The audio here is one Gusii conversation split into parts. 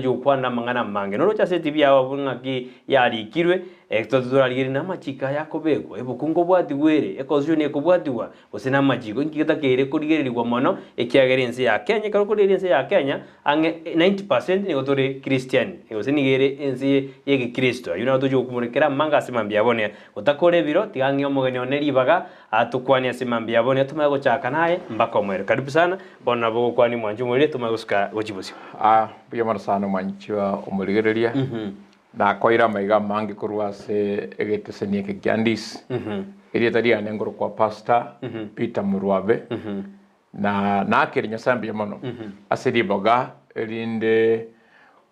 Gokwana amang'ana amange. Noroche ase etibi yao abwo ng'aki yarikirwe, ekero torarigererie namachiko aya akobekwa, ebuku nkobwatigwa ere, econstitution ekobwatigwa, gose namachiko. Inki getakeire korigererigwa mono ekiagera ense ya Kenya, ekero okorigereria ense ya Kenya, ang'e 90% nigo tore Christian, gose nigo ere ense y'egekristo. Ayio naro tochia gokumorokera amange ase mambia abone. Gotakora ebiro, tiga ng'e omogeni one ribaga atokwanie ase mambia abone, tomanye gochaka naye mpaka omoerio. Karibu sana. Bono nabo ogokwania omwanchi omoerio, tomanye gosuka gochia bosio. Aa, mbuya mono sana omwanchi omorigereria, nakoeire amaiga amange korwa ase egeteseni eke kia Ndisi. Erieta riane nkorokwa Pastor Peter Murwabe, na naakire Nyasae mbuya mono ase ribaga erinde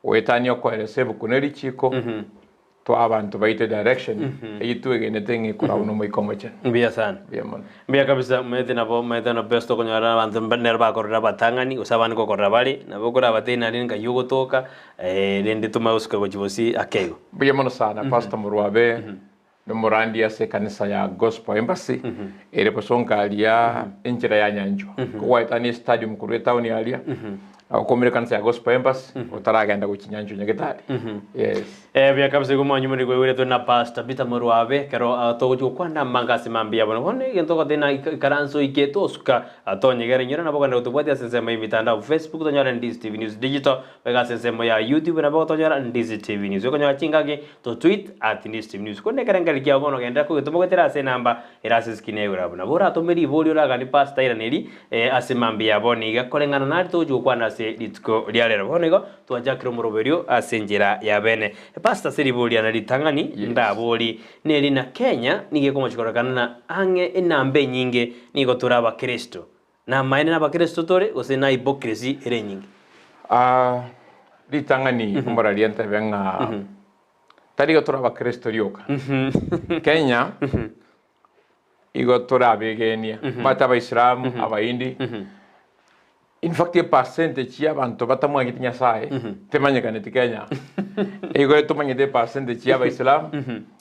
goetania okoeresa ebuku ne richiko. Toa abanto baito direction eyio twegenete ng'a ekoragwa n'Omoika Omochenu. Mbuya sana. Mbuya mono. Mbuya kabisa omanyete nabo omanyete na best okonyora abanto mba nero bakorora abatang'ani gose abande ngokorora bare, nabo okorabatebie naende nkai ogotoka rende tomanye gosuka gochia bosio ake igo. Mbuya mono sana Pastor Morwabe nomorandi ase ekanisa ya Gospel Embassy ere bosongo aria enchera ya Nyanchwa. Kogwaetania estadium korwa etown aria Okomire ekanisa ya Gospel Embassy otaragenda gochia Nyanchwa Nyagetari. Yes. Eh, buya kabisa igo mwanyu muri kwaiweretwe na Pastor Peter Morwabe ekero ah, togochia gokwana amanga ase mambia bono. Bono egento ogoteba na ikaranso oike tosuka ah, tonyegere inyora nabo okogenda gotobwatia ase ensemo ya emitandao Facebook tonyore Ndizi TV News Digital goika ase ensemo ya YouTube nabo gotonyora Ndizi TV News. Okonyora chingaki to tweet at Ndizi TV News. Korende ekerengererio kiao bono genderera kogetoma goetera ase enamba ere ase eskrini ya igoro abwo. Nabo oratome ribori oraganie Pastor airaneri eh, ase mambia bono iga koreng'ana nari togochia gokwana ase rituko ria rero. Bono igo Twachakire omoroberio ase enchera ya bene. Pastor ase ribori riane ritang'ani Yes. ndabori neri na Kenya nigo ekomochia kororekana na ang'e enamba enyinge nigo tore abakristo. Namaene nabakristo tore gose na hypocrisy ere enyinge? Ah, ritang'ani omoraria ntebe ng'a tari igo tore abakristo rioka. Kenya igo tore abegenia, omanyete abaisilamu, abaindi, In fact epercentage ya abanto batamwangeti Nyasaye temanyekaneti Kenya. Igo tomanyete epercentage ya abaisilamu,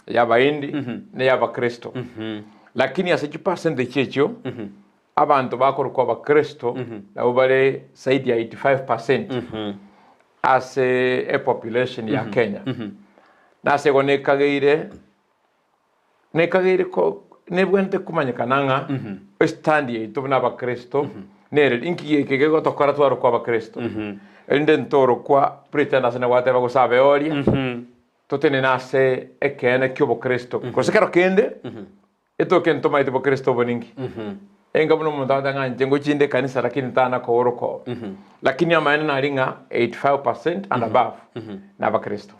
ya abaindi, na ya abakristo. Lakini ase chipercentage echio, abanto bakorokwa abakristo nabo bare zaidi ya 85% ase epopulation ya Kenya. Nase igo nekageire Nekageire ko nebwenerete komanyekana ng'a estand yaito buna abakristo nere inki eke gegotokora twarokwa abakristo erinde ntorokwa pretend ase nagwateba gose abe oria totenene ase ekeene ki'obokristo gose kero kende etoke ntomaete bokristo obo ninki enga buna omonto agoteba ng'a inche ngochinde ekanisa lakini ntana kooroka oo lakini amaene nari ng'a 85% and above nabakristo.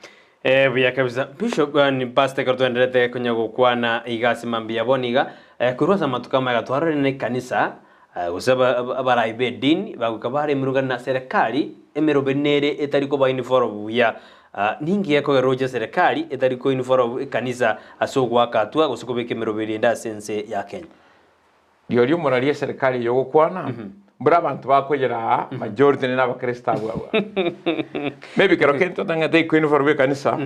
Eh, buya kabisa. Bishop, eh, ni pastor ekero twenderete konya gokwana iga ase mambia bono iga, eh, korwa ase amatuko amaya iga twarorire na ekanisa, eh, gose aba- aba- abarai b'edini bagoika baremerwa na serikali, emeroberi nere etari koba involve buya. Ah, ninki gekogera roche serikali etari ko involve ekanisa ase ogoaka hatua gose kobeka emeroberi ende ase ense ya Kenya? Rirorio omoraria eserikari eye ogokwana, mbura abanto bakoyera aa, majority nere abakristo abwo abwo. Maybe kero kende totang'ete equiniforo bw'ekanisa,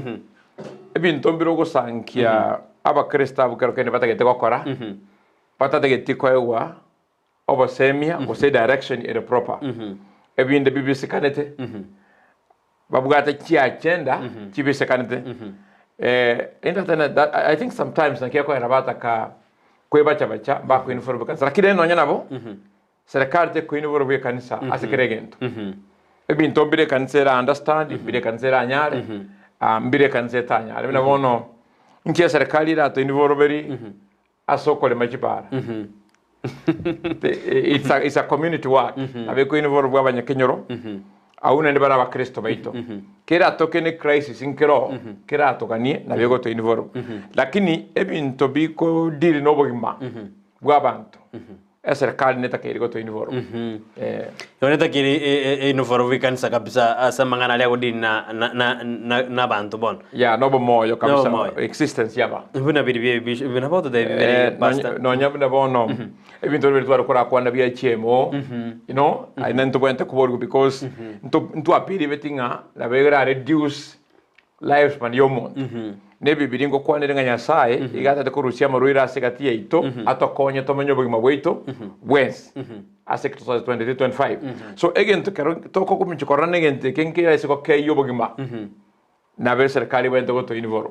ebinto mbire ogosankia abakristo abwo kero kende batagete gokora, batatageti koegwa obosemia gose direction ere proper. Ebinde bibisekanete, babwate chiagenda chibisekanete. Eh, entertainer that I think sometimes naki ekoera bataka kwebacha-bacha bakoinvolve ekanisa lakini rende nonya nabo serikali tekoinvolve ekanisa ase kera egento. Ebinto mbire ekanisa era understand, mbire ekanisa eranyare, ah, mbire ekanisa etanyare. Buna bono inki eserikali eratoinvolveri ase okorema chibara. It's a, it's a community work. Nabo ekoinvolve abanyakenyoro, abwo naende bare abakristo baito. Keratoke ne crisis nkero keratoganie nabo egotoinvolve. Lakini ebinto bikodeal na obogima bwa abanto, eserikali netakeire gotoinvolve. Eh. Igo netakeire einvolve ekanisa kabisa ase amang'ana aria agodeal na na na na na abanto bono. Yeah, nobomoyo kabisa, Nobomoyo. existence y'abanto. Buna biri bie buna bototebia bire Eh, pastor. nonya buna bono ebinto bire tware korakwana bia chiemo you know aye nari ntobwenerete koborigwa because nto ntwapiribeti ng'a nabo egera reduce lifespan ya omonto. Na Ebibilia ngokwanere ng'a Nyasae iga atete korusia amarwaire ase egati yaito atokonye tomenye obogima bwaito bwensi ase Exodus 23:25. So egento kero tokogomicha korora na egento eke nkeraise gokeyia obogima nabo eserikari ebwenerete gotoinvolve.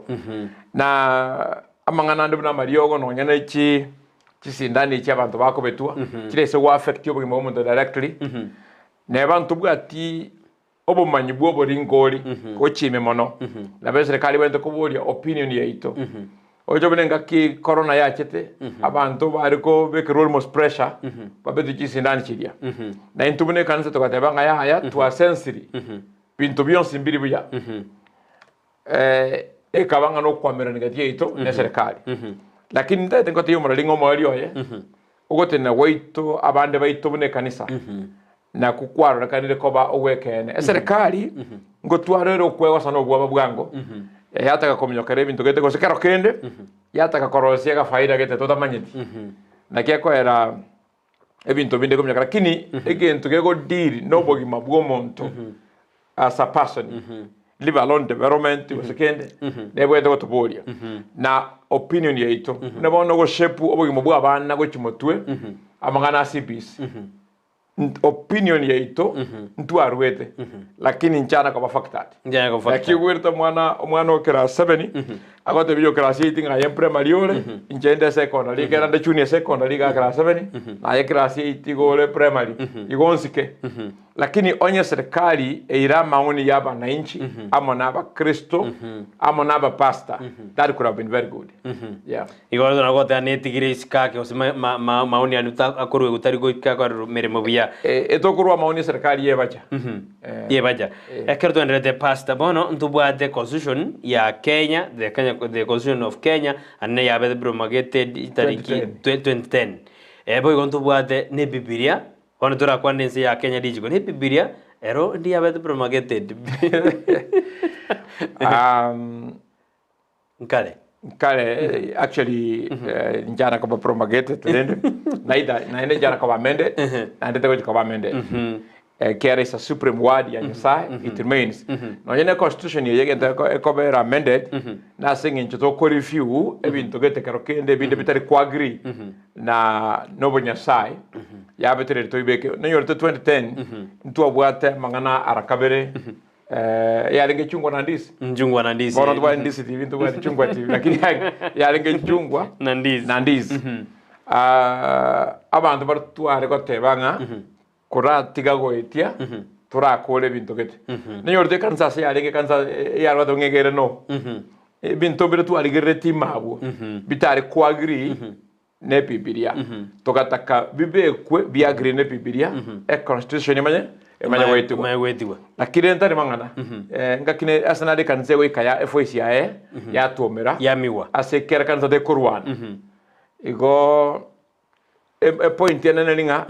Na amang'ana ande buna amariogo nonya ne chi chisindani echi abanto bakobetwa chiraise go affect obogima bwa omonto directly neba ntobwati obomanyi bw'oboringori gochia ime mono, nabo eserekari ebwenerete koboria opinion yaito. Oche buna engaki corona yachete, abanto bare kobekerwa almost pressure, babetwe chisindani chiria. Na intwe buna ekanisa togateba ng'a yaya twasensiri, binto bionsi mbiri buya. Ekaba ng'a nokwamerana gati yaito na eserekari. Lakini ntagete ngotebie omorari ng'a omoerio oye, ogotenena gwaito abande baito buna ekanisa, nakwo kwarorekanire koba ogw'ekeene. Eserekari ngotwara ere okwegosa na obwoba bwango, yataka kominyokera ebinto gete gose kero kende, yataka korosia egafaida gete totamanyeti. Naki ekoera ebinto binde kominyoka lakini egento gegodeal na obogima bwa omonto as a person, leave alone development gose kende, nebwenerete gotoboria na opinion yaito. Buna bono ogoshape obogima bwa abana gochia motwe, amang'ana a CBC. Opinion yaito ntwarwete lakini nchana koba factored. Nchana koba Naki factored. ogwerete omwana omwana o class 7 agotebia o class 8 ng'a aye primary ore inche inde secondary ekero nde junior secondary iga class 7 naye class 8 igo ore primary igo onsike. Lakini onye serikali eire amaoni ya abananchi amo na abakristo amo na abapastor that could have been very good. Yeah. Igo rero nagoteba netigire isiko ake gose ma- ma- ma- maoni anu ta- akorwa gotari goika akorerwa meremo buya. Eh, etokorwa amaoni eserikali yebacha. Eh. Yebacha. Ekero twenderete pastor bono ntobwate constitution ya Kenya, the Kenya, the constitution of Kenya, ande yabete promulgated tariki 2010. 2010. Eh, boigo ntobwate ne Bibilia, bono torakwane ense ya Kenya richiko, ne Bibilia ero ndiyabete promulgated. Um, Nkare. Nkare actually nchana koba promulgated rende neither naende nchana koba amended naende tegochi koba amended ekiagera is a supreme word ya Nyasaye it remains nonye ne constitution eye egento ekobera amended nase eng'encho toko review ebinto gete kero kende ebinde bitari ko agree na nobonyasaye yabetereri toibeke nonyorete 2010 ntwabwate amang'ana ara kabere yarenge chungwa na ndizi. Nchungwa na ndizi. Bono ntobwate ndizi TV, ntobwate chungwa TV, lakini yarenge chungwa Na ndizi. na ndizi. Ah, abanto baria tware goteba ng'a koratiga goetia torakore ebinto gete. Nonyorete ekanisa ase yarenge ekanisa eyare goteba ng'a egere no. Ebinto bire twarigereretie ime abwo bitare koagree n'Ebibilia, togataka bibekwe biagree n'Ebibilia, econstitution emanye emanye goetigwa. Emanye goetigwa. Lakini rende tari mang'ana ngaki ne ase nare ekanisa egoika ya evoice yaye yatwomera Yamigwa. ase kera kanisa tekorwana. Igo epoint ene neri ng'a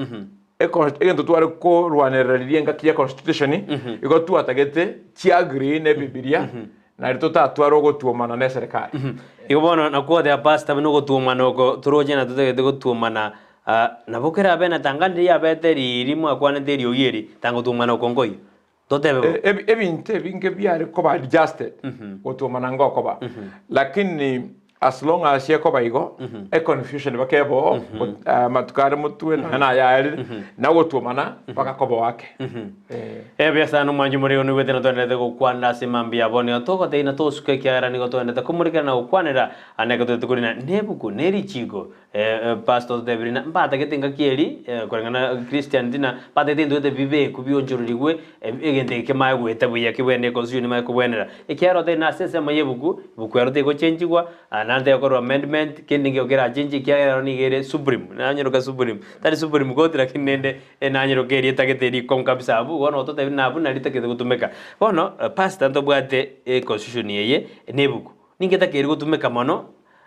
econs- egento tware korwanerera riria engaki ya constitution igo twatagete chiagree n'Ebibilia Nario totatware ogotuomana neserekari. Igo bono nakwo goteba pastor buna ogotuomana oko toroche na totagete gotuomana ah, nabo kerabe na tanga ndiri yabete riiri mwakwanete eriogi eri tanga gotuomana oko nkoiyo. Totebe bo. Ebinto ebinge biare koba adjusted gotuomana ngokoba lakini as long as ekoba igo econfusion baka ebe oo amatuko are motwe nonya naye aerire na ogotuomana mpaka koba oake. Ebuya sana omwanchi omorero noigwete na twenderete gokwanera ase mambia abo nigo togotebia na tosuka ekiagera nigo twenderete komorikera na gokwanera ande ekero totagete korina nebuku ne richiko Pastor ototebirie na mbatagete engaki eri koreng'ana Christian tina mbatagete ebinto gete bibeku bionchororigwe egento eke kemanye goeta buya kebwene constitution emanye kobwenera ekiagera otebire na ase ensemo ya ebuku, ebuku ero tegochenchigwa naende tegokorwa amendment kende nkeigo kerachenchie ekiagera ero nigo ere supreme nanyeroka supreme tari supreme court lakini rende Enanyeroka eria etagete rikong'u kabisa abwo, bono ototebie ng'a abwo nari etagete gotumeka. Bono, pastor ntobwate econstitution eye na ebuku, ninki etakeire gotumeka mono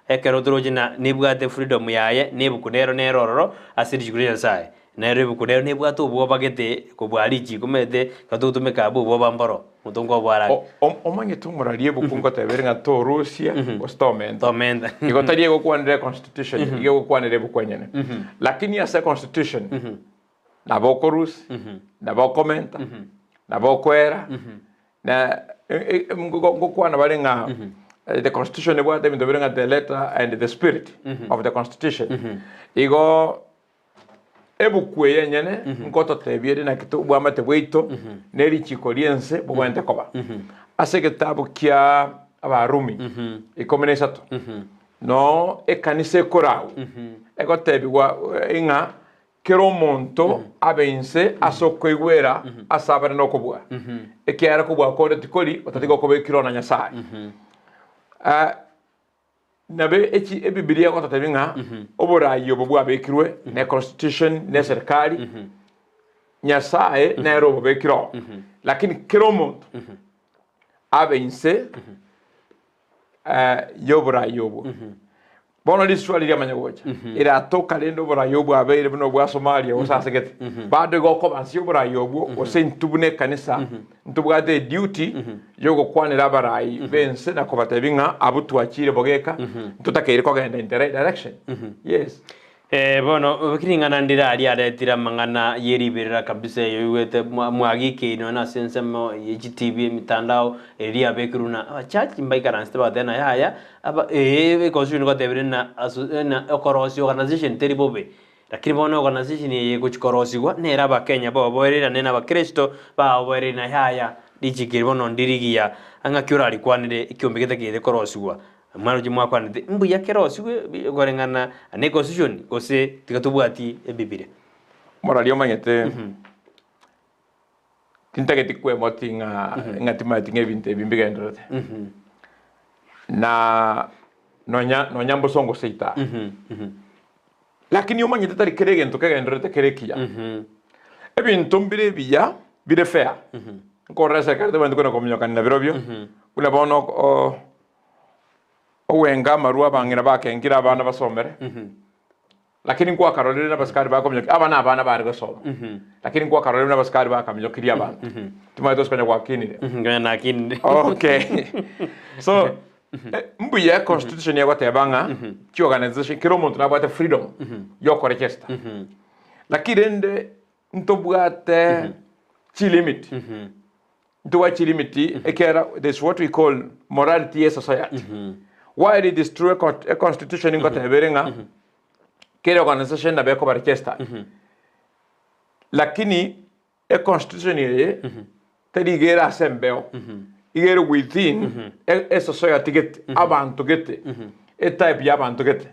ekero toroche ng'a nebwate freedom yaye na ebuku nero nere ororo ase richiko ria Nyasaye. Nero ebuku nero nebwate obwoba gete kobua richiko omanyete ekero togotumeka abwo obwoba mboro, omonto nkoboa are ake. Omanyete omoraria ebuku ngotebere ng'a torusia gose tomenta. Tomenta. Igo tari egokwanera econstitution, igo egokwanera ebuku enyene. Lakini ase econstitution, nabo okorusia, nabo okomenta, nabo okoera, na ngokwana bare ng'a. the constitution ebwate ebinto bire ng'a the letter and the spirit of the constitution. Igo ebuku eye enyene nkototebia ere naki obwamate bwaito na erichiko ri'ense bogwenerete koba. Ase egetabu kia Abarumi 13, noo ekanisa ekoragwa egotebigwa ng'a Kera omonto abe inse ase okoigwera ase abare nokobua, ekiagera kobua konde tikori otatiga okobekirwa na Nyasae. Ah, nabe echi Ebibilia egototebia ng'a oborai obo bwabekirwe ne constitution ne eserikari, Nyasae nere obobekire oo. Lakini kera omonto abe inse y'oborai obwo. Bono riswali riamanya gocha, eratoka rende oborai obwo abeire buna obwa Somalia gose ase gete, bado igo okoba nse y'oborai obwo gose intwe buna ekanisa ntobwate eduty y'ogokwanera abarai b'ense na kobatebia ng'a abwo twachire bogeka ntotakeire kogenda in the right direction. Yes. Eh, bono ring'ana ndire aria aretire amang'ana ye riberera kabisa eyo oigwete mwagikeire nonya na ase ensemo ye chitibi emitandao eria riabekirwe na abachachi mbaikaransete bagateba na yaya aba ee econstitution gotebire na aso na okorosia organization teri bobe lakini bono organization eye egochi korosigwa nere abakenya baoboerire naende na abakristo baoboerire na yaya richiko eri bono ndirigiya ng'aki orarikwanere ekiombe getakeire korosigwa. Mwaroche mwakwanete, Mbuya kerosigwe koreng'ana ne constitution gose tiga tobwati Ebibilia. Moraria omanyete tintageti kwemoti ng'a ng'a timanyeti ng'a ebinto ebi mbigendererete na nonya nonya mbosongo seita lakini omanyete tari kera egento kegendererete kere ekiya ebinto mbire ebiya bire fair nkorora eserikari tebwenereti kona kominyokanera nabirobio buna bono oo. Ogwenka amarwa abang'ina bakenkire abana basomere, lakini nkwakarorire nabasikari bakominyokia aba nabana bare gosoma, lakini nkwakarorire nabasikari bakaminyokirie abanto. Timanyete gose konya gwakinire. Konya nakinire. Okay. So, mbuya econstitution egoteba ng'a chiorganization kera omonto nabwate freedom yokoregister. Lakini rende ntobwate chilimit. Ntobwate chilimit ekiagera there's what we call morality ye society. While it is true eco- econstitution ngoteba ere ng'a kera organization nabo ekoba registered. Lakini econstitution eye teri iga ere ase embeo, iga ere within e- esociety gete, abanto gete, etype ya abanto gete.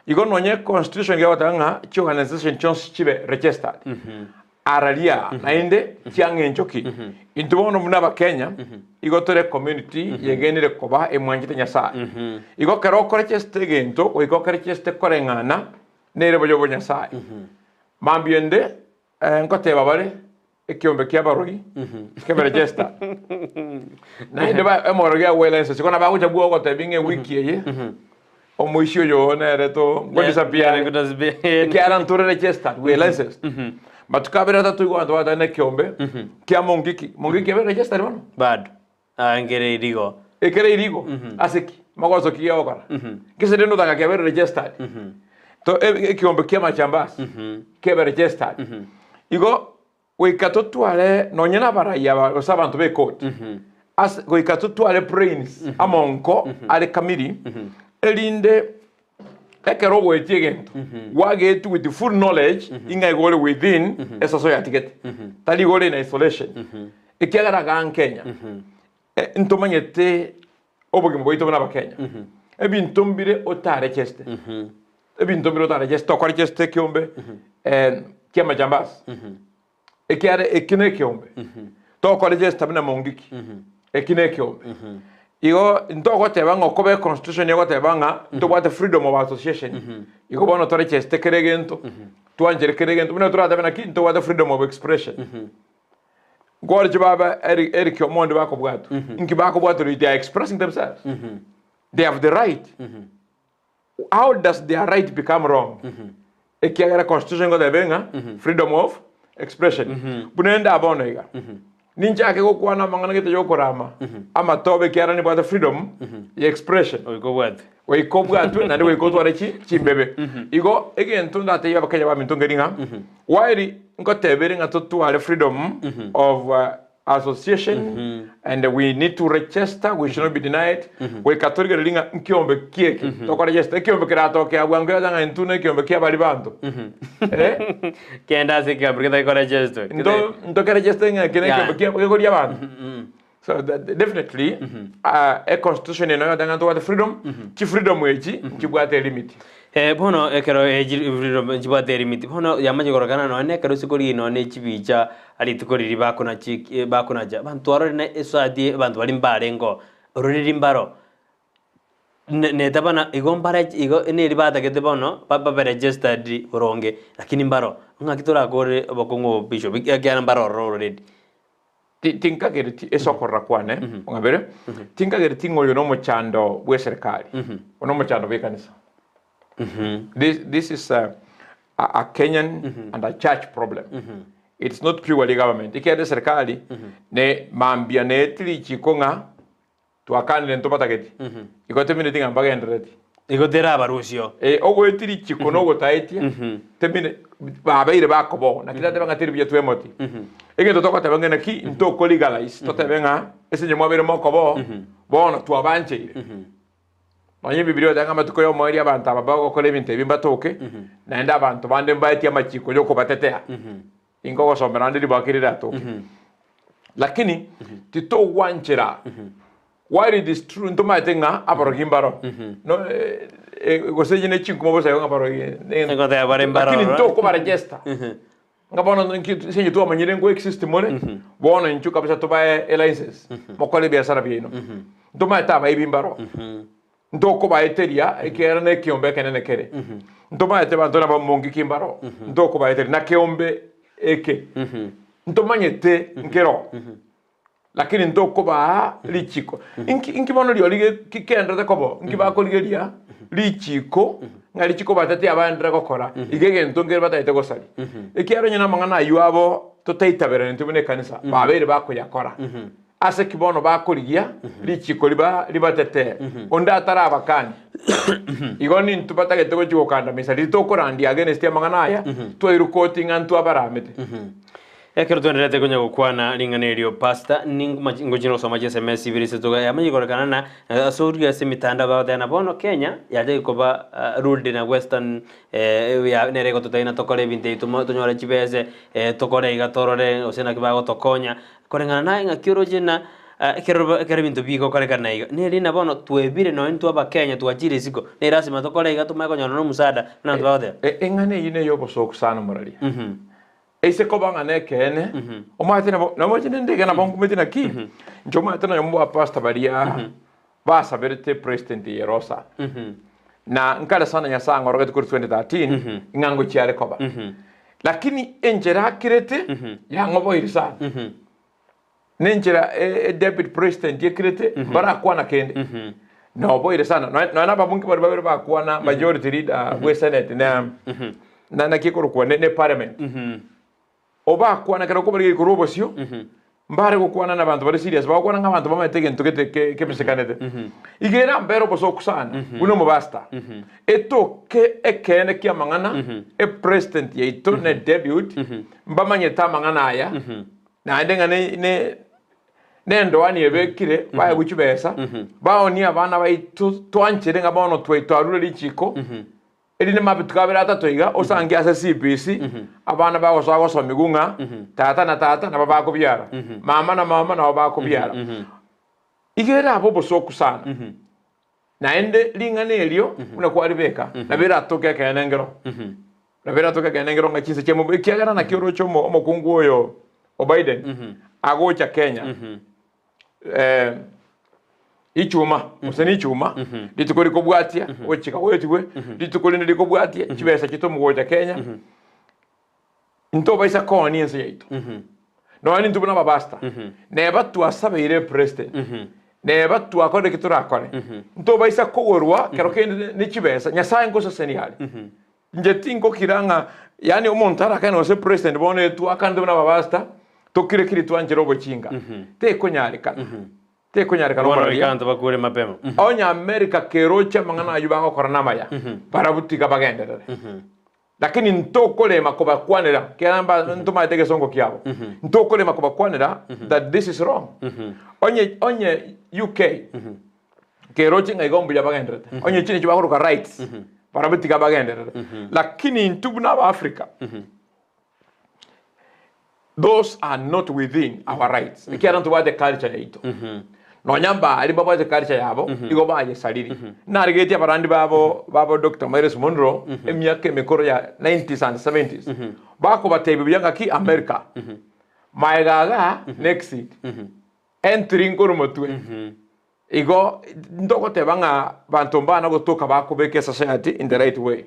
Igo nonye econstitution gegoteba ng'a chiorganization chionsi chibe registered. Araria naende chiang'encho ki? Intwe bono buna Abakenya igo tore ecommunity yegenire koba emwanchete Nyasae. Igo ekero okorechesete egento goika okerechesete koreng'ana nerebo y'obonyasae. Mambia ende nkoteba bare ekiombe kia abarogi kebe registered. Naende ba omorogi agwe license igo nabo agocha bwogo gotebia ng'a ewiki eye Omoisia oyo oo nere to ngodisappear ekiagera ntore registered we licensed matuko abere atato igo abanto bagotebi nekiombe kia mongiki mongiki ebe registered bono Bado. Ah, nkere irigo. Ekere irigo ase ki magoso ki gegokora gese rende otanga kiabeire registered to ekiombe kia machambasi kebe registered igo Goika totware nonya nabarai aba gose abanto b'ekoti, ase goika totware brains amonko are kamiri, erinde ekero ogoetia egento gwagetwe with full knowledge ing'a igo ore within esoso yatigete, tari igo ore in isolation. Ekiagera igaa Kenya, ntomanyete obogima bwaito buna abakenya, ebinto mbire otarecheste, ebinto mbire otarecheste, okorecheste ekiombe ki'amajambasi, ekiare eki na ekiombe, tokorechesta buna mongiki, eki na ekiombe. Igo ntogoteba ng'a okoba econstitution egoteba ng'a ntobwate freedom of association, igo bono torecheste kera egento, twanchere kera egento, buna toratebe naki ntobwate freedom of expression. Nkoriche baba Eric, Eric Omondi bakobwatwa. Inki bakobwatwa? They are expressing themselves. They have the right. How does their right become wrong? Ekiagera constitution ngotebe ng'a freedom of expression. Buna ende abono iga. Ninchake gokwana amang'ana gete yokorama amatobe ekiagera nibwate freedom ya expression. Goika obwatwe. Goika obwatwe naende goika otware chi chimbebe. Igo egento ndatebie abakenya baminto nkeri ng'a while ngotebere ng'a totware freedom of. association and we need to register, we should not be denied. Goika torigererie ng'a nkiombe ki eke tokoregister, ekiombe keratoke abwo ango yacha ng'a intwe nekiombe kia baria banto. Eh? Kenda ase ekiombe getari koregister. Nto ntokeregister ng'a eke nekiombe kia gekoria abanto. So that definitely ah, e constitution eno yoteba ng'a ntobwate freedom, chifreedom echi nchibwate elimit. Eh, bono ekero echi freedom nchibwate elimit, bono yamanya korokana nonye na ekero isiko riria nonye na echibicha rituko riria bakonachi bakonacha, abanto twarorire na eswati abanto baria mbarengeo, ororeri mbaro, ne netabana igo mbare igo neri batagete bono babe registered boronge, lakini mbaro, ng'aki torakore obokong'u obo bishop ekiagera mbaro ororo already. Ti- Tinkagereti ase okorora kwane, ong'abere, tinkagereti ng'a oyo nomochando bw'eserekari, oyo nomochando bw'ekanisa. This, this is a, a, a Kenyan and a church problem. It's not purely government. Ekiagera eserekari ne mambia neeti richiko ng'a Twakanire ntobatageti, igo temineti ng'a mbagenderereti. Igo terabarusio. Eh, ogoetia richiko na ogotaetia, temine babeire bakobogo, naki tateba ng'a teri buya twemoti. Egento togoteba ng'a naki ntoko legalize, totebe ng'a ase inche mwabeire mokoboo, bono twabancheire. Nonya Ebibilia egoteba ng'a amatuko y'omoerio abanto aba bagokora ebinto ebi mbatoke, naende abanto bande mbaetie amachiko y'okobatetea. Inkogosomera ande ribaga riratoke. Lakini titogwanchera while it is true ntomaete ng'a abarogi mbaro no eh, eh, gose inye ne chinkuma bosa igo ng'a abarogi ne- Egoteba bare mbaro lakini ororo. ntokobaregesta ng'a bono nki- ase inche twamanyire nko exist more bono inchuo kabisa tobae elicense mokore ebiasara biaino ntomaete abaibi mbaro Ntokobaeteria, ekiagera nekeombe ekenene kere. Ntomaete abanto nabamongiki mbaro, ntokobaeteria, na keombe eke ntomanyete nkero, lakini ntokobaa richiko. Inki inki bono riori ge- ki- kenderete koba? Inki bakorigeria richiko ng'a richiko batete abaenderere gokora iga egento nkere batagete gosaria. Ekiagera onye namang'ana aywo abo totaitaberaneti buna ekanisa, babeire bakoyakora. Ase ki bono bakorigia richiko riba ribatetee, onde atarabakania? Igo nintwe batagete gochia gokandamisa riria tokorandia against amang'ana aya, twairwe koti ng'a ntwe abaramete. Ekero twenderete konya gokwana ring'ana erio pastor, ninguma ngochia gosoma chi sms ibere isato iga yamanya korekana na ase oria ase emitandao bagoteba na bono Kenya yachakire koba ruled na western nere egototaina tokore ebinto ebi tonyore chibese, tokore iga torore gose naki bagotokonya. Koreng'ana naye ng'aki oroche na ekero ekero ebinto bigokorekana iga, neri na bono twebire nonye intwe abakenya twachire isiko, ne lasima tokore iga tomanye konyora na omusaada buna abanto bagoteba. Eng'ana eyio ney'obosooku sana moraria. Ase koba ng'a nekeene, omanyete nabo namoche nende nabo nkumeti naki, inche omanyete noyomo bwa pastor baria basaberete president eye Rosa. Na nkare sana Nyasaye ang'orogete korwa 2013 ng'a ngochia are koba. Lakini enchera akirete yang'oboire sana. Nenchera e deputy president ekirete mbarakwana kende. Noboire sana. Nonya nonya nababunge baria babere bakwana majority leader bwe senate na na naki ekorokwa ne parliament. Obakwana ekero okobarigereria korwa obosio, mbare gokwana nabanto bare serious, bagokwana ng'a abanto bamaete egento gete ke- kemesekanete. Iga erambere obosoku sana, buna omopastor, etoke ekeene ki'amang'ana, epresident yaito na edebute, mbamanyete amang'ana aya, naende ng'a ne- ne nendoani ebekire, baegwe chibesa, baonie abana baito, twanchere ng'a bono twai twarure richiko, Erinde amatuko abere atato iga osange ase CBC abana bagosoa gosomigwa ng'a tata na tata nabo bakobiara, mama na mama nabo bakobiara. Iga erabe obosoku sana. Naende ring'ana erio buna kwaribeka nabo eratoke ekeene nkero. Nabo eratoke ekeene nkero ng'a chinse chia mobu ekiagera naki oroche omo omokungu oyo o Biden agocha Kenya Ichuma, gose nichuma, rituko rikobwatia, gochika goetigwe, rituko rinde rikobwatia, chibesa chitomwe gocha Kenya, ntobaisa koonia ense yaito. Nonya nintwe buna abapastor, neba twasabeire epresident, neba twakorire eki torakore, ntobaisa kogorwa kero kende ne chibesa, Nyasaye nkosesenia are. Inche tinkokira ng'a yaani omonto arakane gose president bono etwakanete buna abapastor, tokire kiri twanchere obochinga. Tekonyarekana. Tekonyarekana Bono omoraria. goika abanto bakure mapema. Onye America keroche amang'ana ayio bagokora namaya, barabwo tiga bagenderere. Lakini ntokorema kobakwanera, ekiagera mba ntomaete egesongo kiabo, ntokorema kobakwanera that this is wrong. Onye onye UK keroche ng'a igo mbuya bagenderete, onye chine chibakoroka rights, barabwo tiga bagenderere. Lakini intwe buna Abaafrika, Those are not within our rights. Ekiagera ntobwate culture yaito. Nonya mbari babwate culture yabo, igo bayesariri. Narigetie abarandi babo babo Dr. Myles Munroe emiaka emekoro ya 90s and 70s. Bakobatebia buya ng'aki America. Maega iga next entry nkorwa motwe. Igo ntogoteba ng'a banto mbana gotoka bakobeka esociety in the right way.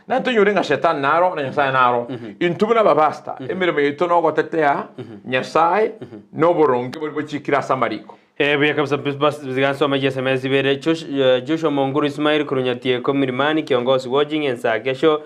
Na ntonyore ng'a shetani naro na Nyasae naro. Intwe buna abapastor, emeremo yaito nogotetea Nyasae na oboronge boria bochikire ase amariko. Eh, buya kabisa bas zigansoma chiesms ibere Joshua Monguru Ismail korwa Nyatieko Milimani kiongozi watching Ensake show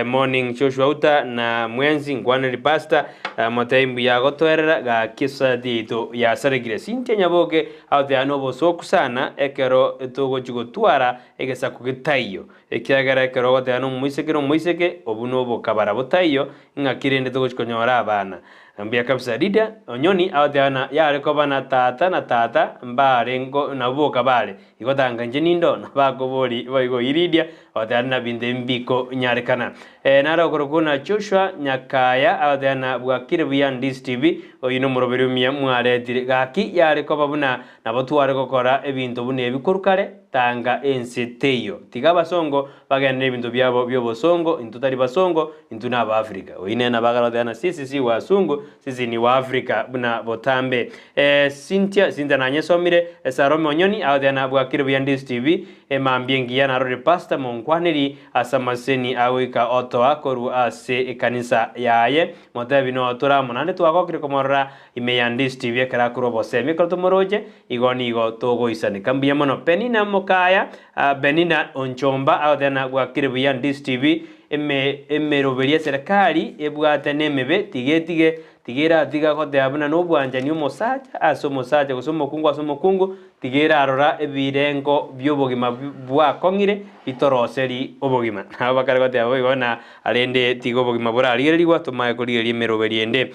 Morning Joshua Uta na mwensi nkwaneri pastor motebie mbuya agotoerera gaki esociety yaito yasarekire Cynthia Nyaboke agotebi nobosoku sana ekero togochi gotwara egesaku getaiyo ekiagera ekero ogoteba nomoiseke nomoiseke obu nobokabara botaiyo ng'aki rende togochi konyora abana Mbuya kabisa Lydia Onyoni agoteba na yare koba na tata na tata mbare nabwo boka bare Igo tanga inche nindo nabakobori boigo Iridia, agoteba na binto ebi mbikonyarekana. Eh, nare okorokwa na Joshua Nyakaya, agoteba na bwakire buya Ndisi TV, oyio nomoroberi omuya mwaretire. Gaki yare koba buna nabo tware gokora ebinto buna ebi korwa kare, tanga ense teiyo. Tiga abasongo bagende nebinto biabo biobosongo, intwe tari basongo, intwe na Abaafrika. Oyio nere nabo agare goteba na sisi si wasungu, sisi ni Waafrika buna botambe. Eh, Cynthia, Cynthia nanyesomire, Salome Onyoni, agoteba na bwakire buya Ndisi TV, emambia engiya narorire Pastor monkwaneri ase amaseni agoika otoa korwa ase ekanisa yaye, motebi no tore amo naende twagokire komorora ime ya Ndisi TV ekero akorwa obosemi ekero tomoroche, igo nigo togoisaneka. Mbuya mono Penina Mokaya, ah, Benina Onchomba, agoteba na bwakire buya Ndisi TV, eme emeroberi eserekari ebwate nemebe tiga etige Tiga eratiga goteba buna nobwanchani omosacha ase omosacha gose omokungu ase omokungu, tiga erarora ebirengo bi'obogima bwakong'ire bitoroseri obogima. Nabo bakare goteba boigo na rende tiga obogima borarigererigwa tomae korigereria emeroberi ende.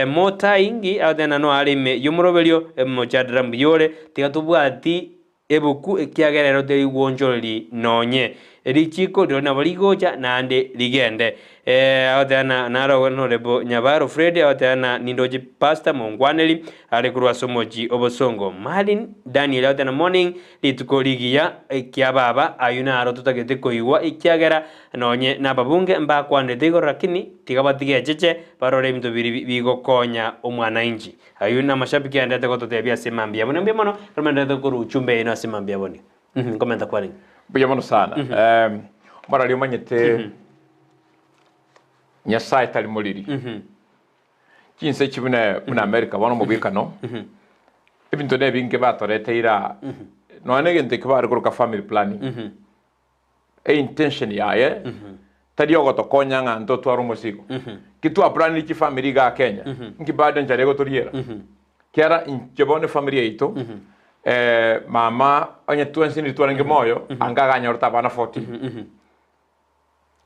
Motaingi agoteba na noare ime y'omoroberio emochadara mbuya ore, tiga tobwati Ebuku, ekiagera ero teri gwonchoreri nonye. Richiko rirorio nabo rigocha naende rigende. Agoteba na naro Honorable Nyabaro Fred agoteba na nindoche Pastor Mongwaneri are korwa ase omochi obosongo. Marlin Daniel agoteba na morning rituko rigiya ekia baba ayio naro totagete koigwa ekiagera nonye nababunge mbakwanete igoro lakini tiga batige echeche barore ebinto biri bigokonya omwanainchi. Ayio namashabiki aendete gototebia ase mambia abwo. Mbuya mono ekero mendete korwa uchumbe yaino ase mambia abwo nigo. Nkomenta kwarenge. Mbuya mono sana. Omorari omanyete Nyasaye tari moriri. Chinse echi buna buna America bono omobwekano, ebinto na ebinge batoreteire aa, nonya na egento eke bare koroka family planning, Eintention yaye tari ogotokonya ng'a ntotware omosigo. Ki twaplanire chifamiri igaa Kenya, nki bado enchara egotoriera? Kiara inche bono efamiri yaito, mama onye twensi niri twarenge moyo, anga aganyorete abana 14.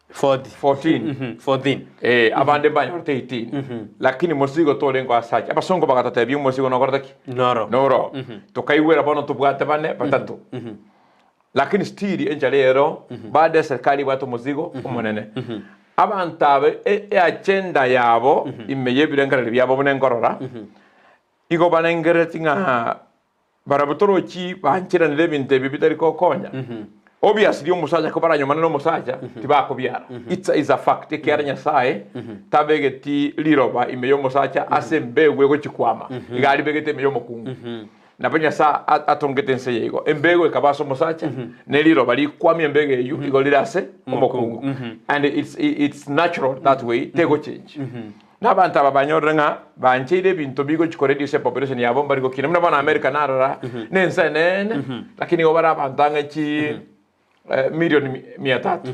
40. 14. 14. Eh, abande mbanyorete 18. Lakini mosigo torenge asache. Abasongo bagatotebia omosigo nokorete ki? Noro. Noro. Tokaigwera bono tobwate bane, batato. Lakini still enchara ero bado eserikali ebwate omozigo omonene. Abanto aba eagenda yabo ime y'ebirengererio biabo buna enkorora, igo barengerereti ng'a barabwo torochi bancheranire ebinto ebi bitari gokonya. Obviously omosacha kobaranyomane na omosacha tibakobiara. It's is a fact ekiagera Nyasaye tabegeti riroba ime y'omosacha ase embegu egochi kwama, iga aribegete ime y'omokungu. Nabo Nyasae atongete ense eye igo, embego ekaba ase omosacha, ne riroba rikwamia embego eyio igo rire ase omokungu. And it's, it's natural that way, tegochange. Na abanto aba banyorire ng'a bancheire ebinto bigochi koreduce population yabo mbari gokina. Buna bono America narora, ne ense enene, lakini igo bare abanto ang'e chi million mia tatu.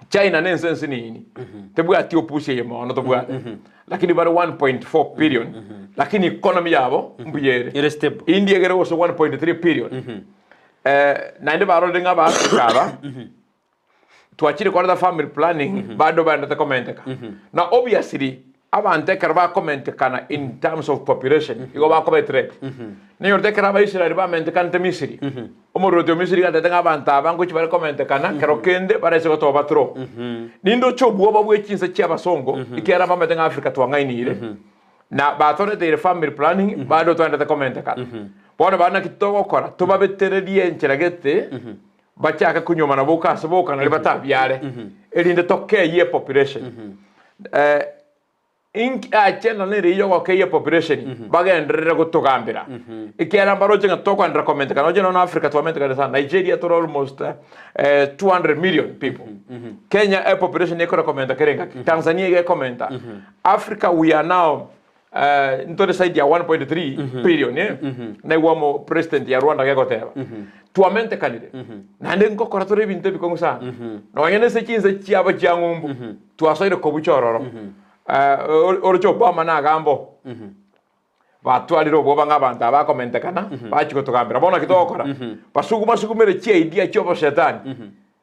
China ne ense ensinini, tebwati opusi eye mono tobwate, lakini bare 1.4 billion, lakini economy yabo mbuya ere. Ere stable. India egere gose 1.3 billion. Naende barorire ng'a Abaafrika aba, Twachire koreta family planning bado baendete komenteka. Na obviously abanto ekero bakomentekana in terms of population igo bakoba ethreat. Nainyorete ekero Abaisraeli bamentekanete Misiri, omorwoti o Misiri iga atebete ng'a abanto aba ngochia bare komentekana kero kende baraise gotoba through. Nindoche obwoba bwe chinse chia abasongo ekiagera bamanyete ng'a Africa twang'ainiire na batoreteire family planning bado twaendete komentekana. Bono bado naki togokora tobabetererie enchera gete Bachake konyuomana boka ase boka nario batabiare, erinde tokeyie epopulation. Inki agenda nere eyio ogokeyia epopulation bagenderere gotogambera, ekiagera mbaroche ng'a tokoenderera komentekana oche nonya Africa twamentekanire sana, Nigeria tore almost 200 million people, Kenya epopulation ekore komenta kera engaki, Tanzania iga ekomenta, Africa we are now Ntore saidi ya 1.3 billion eh? Naigwa omo president ya Rwanda gegoteba twamentekanire naende nkokora tore ebinto ebikong'u sana nonya nese chinse chiabo chia ng'umbu twasoire kobucha ororo. Oroche Obama nagamba oo batwarire obwoba ng'a abanto aba bakomentekana bachia gotogambera bono naki togokora basuguma sugumere chiidea chi'oboshetani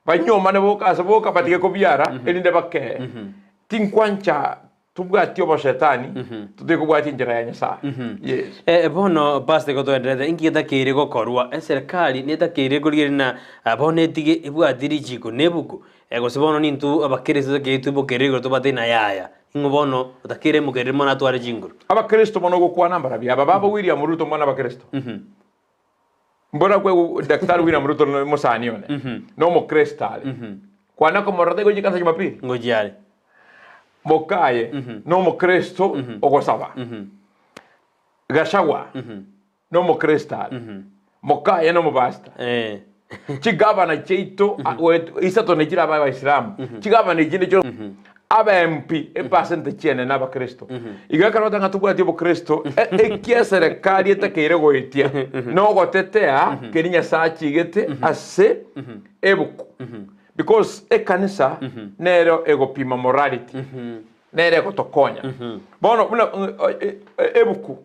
banyuomane boka ase boka batige kobiara erinde bakee tinkwancha Tobwati oboshetani, totige kobwatia enchera ya Nyasae. Yes. Bono pastor igo toenderete, inki getakeire gokorwa? Eserikari netakeire korigereria na bono etige ebwati richiko na ebuku, gose bono nintwe abakristo totakeire toimokerere igoro tobate ng'a yaya, ing'o bono otakeire aimokerere mono atware chinguru? Abakristo mono gokwana mbarabwo aba baba William Ruto mbwana abakristo. Mbora kwe Daktari William Ruto no mosani one. No omokristo are. Kwana komorora tari gochia ekanisa Jumapili. Ngochia are. Mokaye no omokristo ogosaba. Gachagua no omokristo are. Mokaye no omopastor. Chigavana chiaito isato ne chire abaisilamu. Chigavana echi nichio aba MP epercent chiene na abakristo. Igo ekero ogoteba ng'a tobwati obokristo eki eserekari etakeire goetia nogotetea keria Nyasae achigete ase ebuku. Because ekanisa nero egopima morality, nere egotokonya. Bono buna ebuku.